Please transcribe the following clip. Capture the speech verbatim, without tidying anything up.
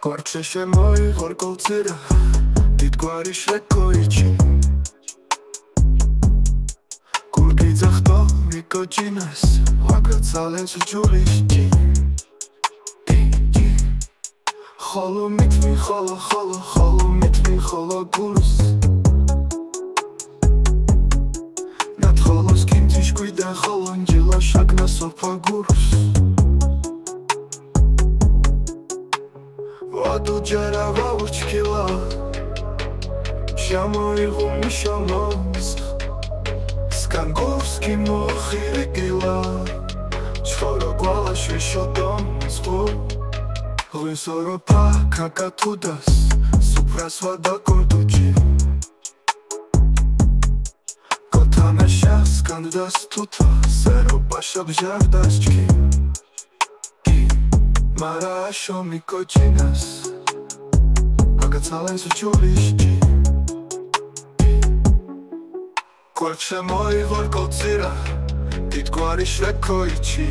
კვარჩეშე მოიღორ კოლცირა, დიდ კვარიშ ვეკოიჩი. გურგიძახ დო მიკოჩინას, ვაკაცალენს ჯულიშ ჭი. ჭი, ჭი. ხოლო მითმი, ხოლო, ხოლო, ხოლო მითმი, ხოლო გურს. ნათ ხოლოს კინთიშ კვიდა, ხოლო ნჯილო შაკნა სოფა გურს. ვადუ ჯარა ვაურჩ ქილა, შამო იღუმი შამოს. სკან გურს ქიმოხირი კილა, ჩხორო გვალაშ ვიშო დო სხუ. ღვინსორო ფა ქაკა თუდას, სუფრას ვადა გორდუჯი. გოთანა შა სკანდას თუთა, სერო პაშა ბჟარდას ჩქი. მარა აშო მიკოჩინას, აკაცალენს ჯულიშ ჭი. კვარჩე მოიღორ კოლცირა, დიდ კვარიშ ვეკოიჩი.